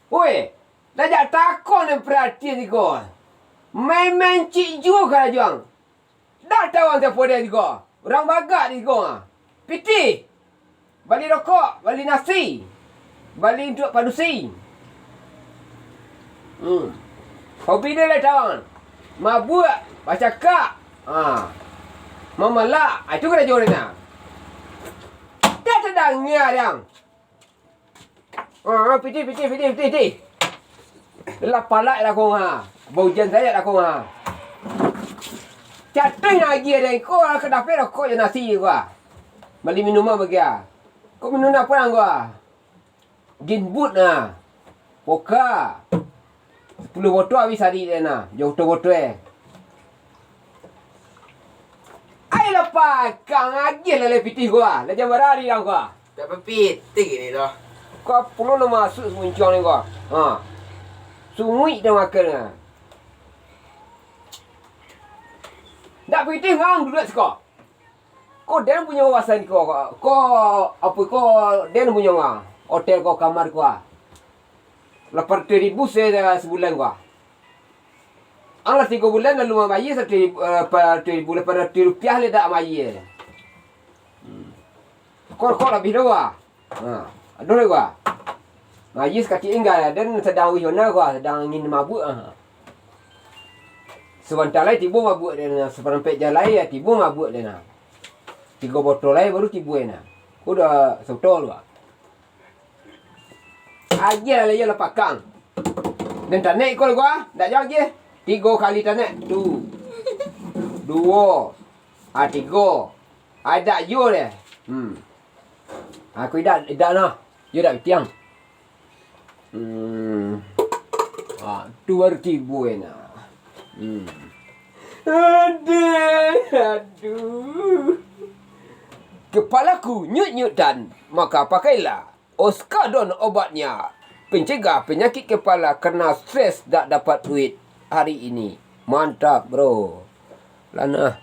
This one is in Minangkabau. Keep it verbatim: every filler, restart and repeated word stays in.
Oi, dah jak takon nan paratian iko. Main-main cik juo karajo ang. Dah tau ang siapo den iko. Urang bagak di siko. Pitih. Bali rokok, bali nasi. Bali untuak padusi. Hmm. Hobi den lai tau ang. Mabuak, bacakak. Ha. Mamalak. Ah, itu karajo den nah. Dah tadanga dek ang. Ah, pitih, pitih, pitih, pitih, pitih. Lah palak dah kong ha. Baujan sajo dah kong ha. Catuih nagih dek ko, ka dapek rokok jo nasi ko ha. Bali minuman bagi ha. Ko minum apo ang ko ha? Ginbut nah. Poka. Sapuluah botol abih sari dek nah. Jo botol-botol eh. Ai lah pakang agiah lah, lah pitih ko ha. Lah jam bara ari ang ko ha. Tak bapitih ni doh. Ko pulo lah masuak samuncuang ni ko. Ha. Sumuik dah makan ha. Dak pitih ang duduak siko. Ko den punyo kawasan ko, ko, ko, apo ko den punyo ha. Hotel ko, kamar ko ha. Lapan ratuih ribu se-, sabulan ko ha. Ang lah tigo bulan lalu mambayia saratuih ribu, eh, lapan ratuih ribu, lapan ratuih rupiah lai dak mambayia. Hmm. Ko, ko labiah doh ha. Ha, aduh lai ko ha. Mambayia sakacik tingga, den sadang uih ona ko ha, sadang angin mabuak ha. Sabanta lai tibo mabuak den nah, saparampek jam lai tibo mabuak den nah. Tigo botol lai baru tibo den nah. Ko dah sabotol ko ha. Agiah lah iyo lah pakang. Den tanek iko lah ko ha, dak jauah agiah. Tigo kali tanek. Tu. Duo. Ah, tigo. Ah, dak iyo deh. Hmm. Aku idak, idak nah. Iyo dak bitiang. Hmm. Ah, tu baru tibo nah. Hmm. Aduh, aduh. Kepalaku nyut-nyutan, maka pakailah Oskadon obatnya, pencegah penyakit kepala karena stres dak dapat duit hari ini. Mantap, bro. Lanah.